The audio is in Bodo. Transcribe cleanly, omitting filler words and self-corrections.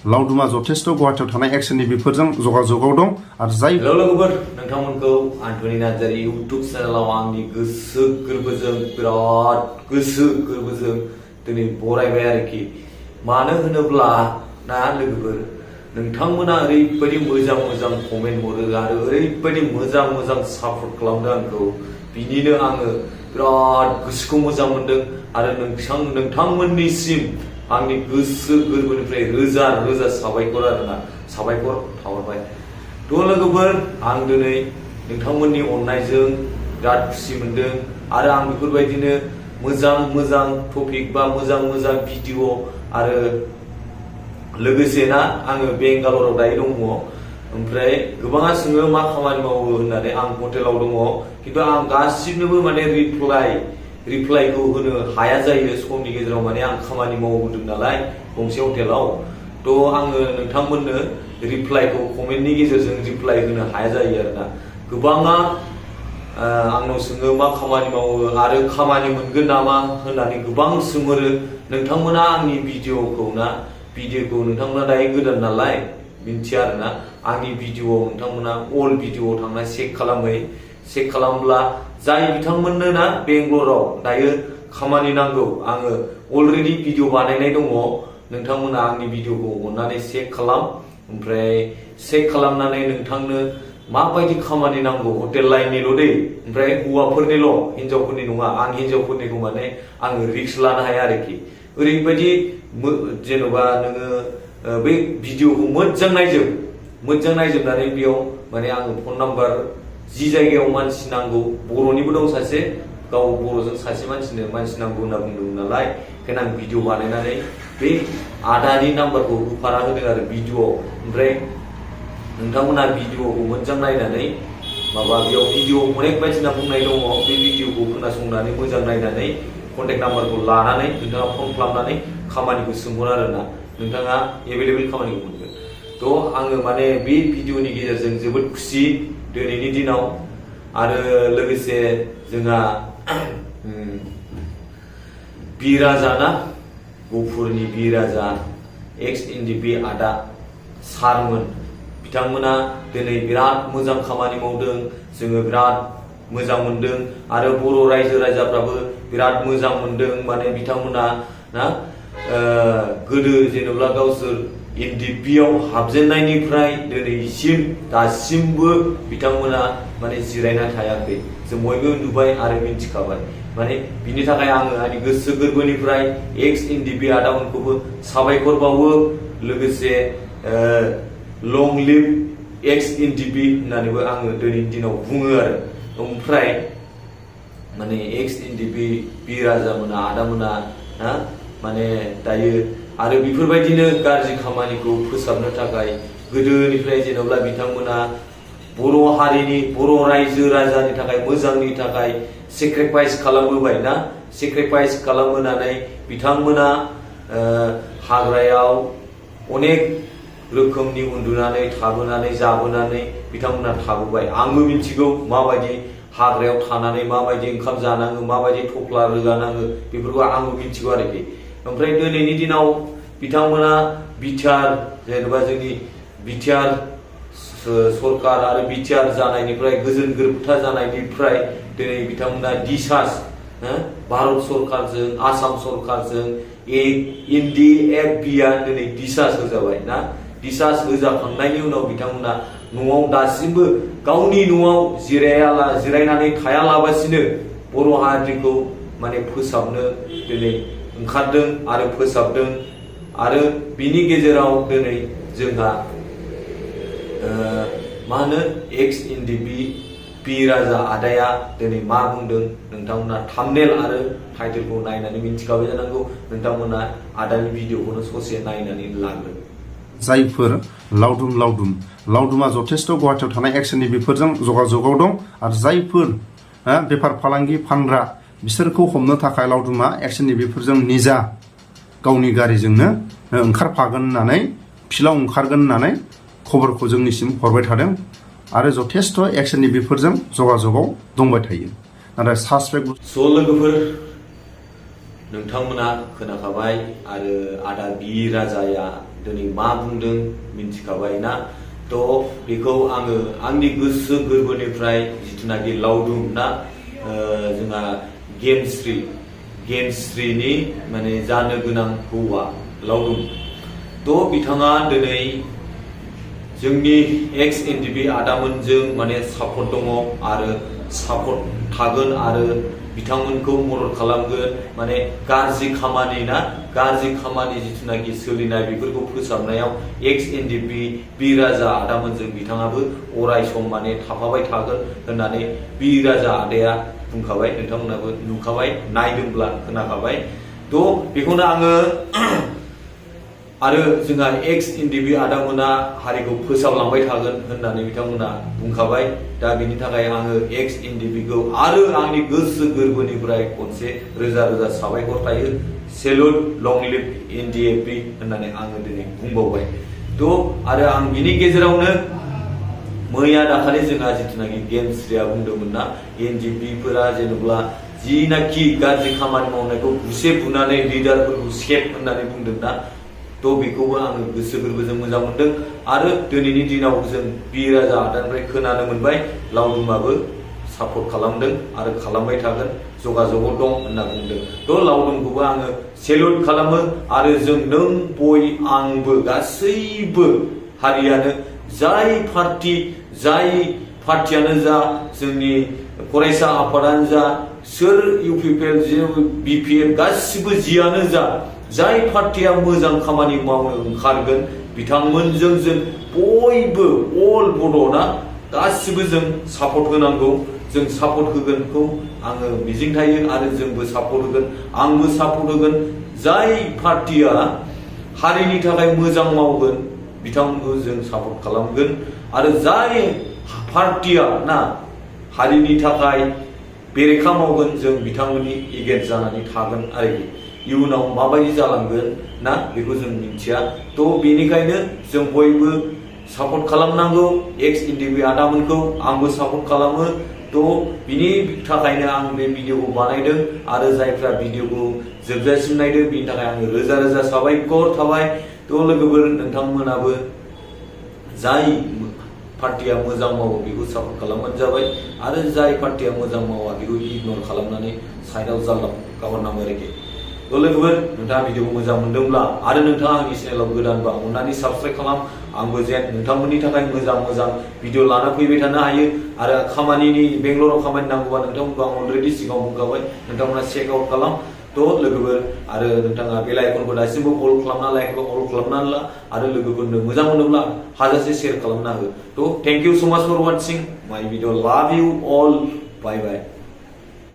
लावदुमा जथेस्थ गुवाहाटीयाव थानाय एक्सननि बेफोरजों जगाजगाव दं आरो जाय लोगोफोर नोंथांमोनखौ आन्टनि नार्जारि इउट्युब चेनेलाव आंनि गोसो गोरबोजों बिराद गोसो गोरबोजों दिनै बरायबाय आरोखि मानो होनोब्ला ना लोगोफोर नोंथांमोना ओरैबायदि मोजां मोजां कमेन्ट हरो आरो ओरैबायदि मोजां मोजां सापर्ट खालामदों आंखौ बिनिनो आङो बिराद गोसोखौ मोजां मोनदों आरो नोंथांमोननिसिम आंनि गोसो गोरबोनिफ्राय रोजा रोजा साबायखर आरोना साबायखर थाहरबाय थ' लोगोफोर आं दिनै नोंथांमोननि अननायजों बिराद खुसि मोनदों आरो आं बेफोरबायदिनो मोजां मोजां टपिक बा मोजां मोजां भिडिअ आरो लोगोसे ना आङो बेंगालराव दायो दङ ओमफ्राय गोबाङा सोङो मा खामानि मावो होननानै आं हटेलाव दङ खिन्थु आं गासिबनोबो माने रिप्लाइखौ होनो हाया जायो समनि गेजेराव माने आं खामानि मावबोदों नालाय गंसे हटेलाव थ' आङो नोंथांमोननो रिप्लाइखौ कमेन्टनि गेजेरजों रिप्लाइ होनो हाया जायो आरोना गोबाङा आंनाव सोङो मा खामानि मावो आरो खामानि मोनगोन नामा होननानै गोबां सोंहरो नोंथांमोना आंनि भिडिअखौ नोंथांमोना दायो गोदान नालाय मिन्थिया आरोना आंनि भिडिअआव नोंथांमोना अल भिडिअआव थांना चेक खालामब्ला जाय बिथांमोननो ना बेंगलराव दायो खामानि नांगौ आङो अलरेडि भिडिअ बानायनाय दङ नोंथांमोना आंनि भिडिअखौ अननानै चेक खालाम ओमफ्राय चेक खालामनानै नोंथांनो माबायदि खामानि नांगौ हटेल लाइननिल' दै ओमफ्राय हौवाफोरनिल' हिनजावफोरनि नङा आं हिनजावफोरनिखौ माने आङो रिस्क लानो हाया आरोखि ओरैबायदि जेन'बा नोङो बै भिडिअखौ मोजां नायजोबनानै बेयाव माने आङो फन नाम्बार जि जायगायाव मानसि नांगौ बर'निबो दं सासे गाव बर'जों सासे मानसि नांगौ होनना बुंदों नालाय ओंखायनो आं भिडिअ बानायनानै बे आदानि नाम्बारखौ होफाना होदों आरो भिडिअआव ओमफ्राय नोंथांमोना भिडिअखौ मोजां नायनानै बेयाव भिडिअ अनेक बायदिसिना बुंनाय दङ बे भिडिअखौ खोनासंनानै मोजां नायनानै कन्टेक्ट नाम्बारखौ लानानै नोंथाङा फन खालामनानै खामानिखौ सोंहर आरोना नोंथाङा एभेलेबेल खामानिखौ मोनगोन थ' आङो माने बे भिडिअनि गेजेरजों जोबोद खुसि दिनैनि दिनाव आरो लोगोसे जोंहा बिराजा ना गुफुरनि बिराजा एक्स एनडिएफबि आदा सारमोन बिथांमोना दिनै बिराद मोजां खामानि मावदों जोङो बिराद मोजां मोनदों आरो बर' रायजो राजाफ्राबो बिराद मोजां मोनदों माने बिथांमोना ना गोदो जेनेबा गावसोर NDFBआव हाबजेननायनिफ्राय दिनैसिम दासिमबो बिथांमोना माने जिरायना थायाखै जों बयबो नुबाय आरो मिन्थिखाबाय माने बिनि थाखाय आङो आंनि गोसो गोरबोनिफ्राय एक्स एनडिएफबि आदामोनखौबो साबायखर बावो लोगोसे लं लिभ एक्स एनडिएफबि होननानैबो आङो दिनैनि दिनाव बुङो आरो ओमफ्राय माने एक्स एनडिएफबि बिराजामोना आदामोना ना माने दायो आरो बेफोरबायदिनो गाज्रि खामानिखौ फोसाबनो थाखाय गोदोनिफ्राय जेनेबा बिथांमोना बर' हारिनि बर' रायजो राजानि थाखाय मोजांनि थाखाय सेक्रिफाइस खालामबोबाय ना सेक्रिफाइस खालामबोनानै बिथांमोना हाग्रायाव अनेक रोखोमनि उन्दुनानै थाबोनानै जाबोनानै बिथांमोना थाबोबाय आंबो मिथिगौ माबायदि हाग्रायाव थानानै माबायदि ओंखाम जानाङो माबायदि थफ्ला रोगानाङो बेफोरखौ आंबो मिथिगौ आरोखि ओमफ्राय दिनैनि दिनाव बिथांमोना बिटिआर जेनेबा जोंनि बिटिआर सरकार आरो बिटिआर जानायनिफ्राय गोजोन गोरोबथा जानायनिफ्राय दिनै बिथांमोना डिसास भारत सरकारजों आसाम सरकारजों NDFBआ दिनै डिसास होजाबाय ना डिसास होजाखांनायनि उनाव बिथांमोना न'आव दासिमबो गावनि न'आव जिरायनानै थायालाबासिनो बर' हारिखौ माने फोसाबनो दिनै ओंखारदों आरो फोसाबदों आरो बिनि गेजेराव दिनै जोंहा मा होनो एक्स एनडिएफबि बिराजा आदाया दिनै मा बुंदों नोंथांमोना थाम्बनेल आरो टाइटेलखौ नायनानै मिन्थिखाबाय जानांगौ नोंथांमोना आदानि भिडिअखौनो ससे नायनानै लाग्रो जायफोर लावदुमा जथेस्थ गुवाहाटीयाव थानाय एक्सननि बेफोरजों जगाजगाव दं आरो जायफोर बेफार फालांगि फानग्रा बिसोरखौ हमनो थाखाय लावदुमा एक्सननि बेफोरजों निजा गावनि गारिजोंनो ओंखारफागोन होननानै फिल्डआव ओंखारगोन होननानै खबरखौ जोंनिसिम हरबाय थादों आरो जथेस्थ एक्सननि बेफोरजों जगाजगाव दंबाय थायो नाथाय सासपेक्ट लोगोफोर नोंथांमोना खोनाखाबाय आरो आदा बिराजाया दिनै मा बुंदों मिन्थिखाबाय ना तो बेखौ आङो आंनि गोसो गोरबोनिफ्राय जिथुनाखि लावदुम ना जोंहा गेमस्रिनि माने जानो गोनां हौवा लावदुम तो बिथाङा दिनै जोंनि एक्स एनडिएफबी आदामोनजों माने सापर्ट दङ आरो सापर्ट थागोन आरो बिथांमोनखौ मदद खालामगोन माने गाज्रि खामानि जिथुनाखि सोलिनाय बेफोरखौ फोसाबनायाव एक्स एनडिएफबी बी राजा आदामोनजों बिथाङाबो अराय सम माने थाफाबाय थागोन होननानै बी राजा आदाया बुंखाबाय नोंथांमोनाबो नुखाबाय नायदोंब्ला खोनाखाबाय तो बेखौनो आङो आरो जोंहा एक्स एनडिएफबी आदामोना हारिखौ फोसाबलांबाय थागोन होननानै बिथांमोना बुंखाबाय दा बेनि थाखाय आङो एक्स एनडिएफबीखौ आरो आंनि गोसो गोरबोनिफ्राय खनसे रोजा रोजा साबायखर थायो सेलुट लं लिभ एनडिएफबी होननानै आङो दिनै बुंबावबाय तो आरो आं बिनि गेजेरावनो मैया दाखालि जोंहा जिथुनाखि गेमस्रिया बुंदोंमोन ना एनडिएफबीफोरा जेनेबा जिनाखि गाज्रि खामानि मावनायखौ बुसे बुनानै लिडारफोरखौ सेफ होननानै बुंदों ना तो बेखौबो आङो गोसो गोरबोजों मोजां मोनदों आरो दिनैनि दिनाव जों बी राजा आदानिफ्राय खोनानो मोनबाय लावदुमाबो सापर्ट खालामदों आरो खालामबाय थागोन जगाजगाव दं होनना बुंदों तो लावदुमखौबो आङो सेलुट खालामो आरो जों नों बय आंबो गासैबो हारियानो जाय पार्टियानो जा जोंनि फरायसा आफादानो जा सोर इउपिपिएल बिपिएफ गासिबो जियानो जा जाय पार्टिया मोजां खामानि मावनो ओंखारगोन बिथांमोनजों जों बयबो अल बड'ना गासिबो जों सापर्ट होनांगौ जों सापर्ट होगोनखौ आङो मिजिं थायो आरो जोंबो सापर्ट होगोन आंबो सापर्ट होगोन जाय पार्टिया हारिनि थाखाय मोजां मावगोन बिथांमोनखौ जों सापर्ट खालामगोन आरो जाय पार्टिया ना हारिनि थाखाय बेरेखा मावगोन जों बिथांमोननि एगेन्स्ट जानानै थागोन आरोखि इयुनाव माबायदि जालांगोन ना बेखौ जों मिथिया तो बेनिखायनो जों बयबो सापर्ट खालामनांगौ एक्स एनडिएफबी आदामोनखौ आंबो सापर्ट खालामो तो बिनि थाखायनो आं बे भिडिअखौ बानायदों आरो जायफ्रा भिडिअखौ जोबजासिम नायदों बिनि थाखाय आङो रोजा रोजा साबायखर थाबाय तो लोगोफोर नोंथांमोनाबो जाय पार्टिया मोजां मावो बेखौ सापर्ट खालामबानो जाबाय आरो जाय पार्टिया मोजां मावा बेखौ इगनर खालामनानै साइडआव जाल्ला गाहरनांगौ आरोखि तो लोगोफोर नोंथाङा भिडिअखौ मोजां मोनदोंब्ला आरो नोंथाङा आंनि चेनेलाव गोदानबा अननानै साबस्क्राइब खालाम आंबो जेन नोंथांमोननि थाखाय मोजां भिडिअ लाना फैबाय थानो हायो आरो खामानिनि बेंगलराव खामानि नांगौबा नोंथांमोनखौ आं अलरेडि सिगाङाव बुंखाबाय नोंथांमोना चेक आउट खालाम तो लोगोफोर आरो नोंथाङा बेल आइकनखौ दासिमबो अल खालामना लाइकखौ अल खालामनानै ला आरो लोगोफोरनो मोजां मोनोब्ला हाजासे शेयार खालामना हो तो thank you so much for watching my video love you all bye bye